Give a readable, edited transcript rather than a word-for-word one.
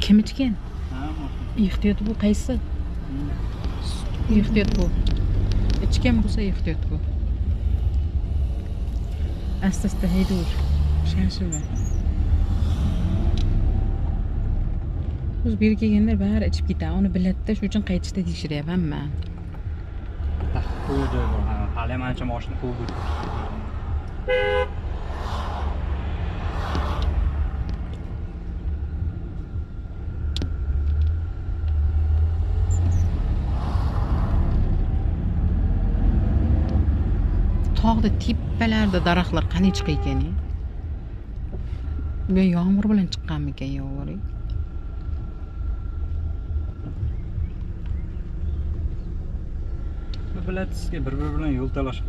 Kim ichgan? Ehtiyot bu qaysi? Ehtiyot bu. Ichgan bo'lsa ehtiyot bu. Asta-asta haydayver. Shoshilma. O'zi bu yerga kelganlar bari ichib ketadi. Uni biladida, shu uchun qaytishda tekshiryapman man. Hali ham ancha mashina quvib o'tdi. Tog'da tepalarda daraxtlar qanday chiqar ekan? Bu yomg'ir bilan chiqqanmikan yovuri? Bu bilatsizga bir-biri bilan yo'l talashib.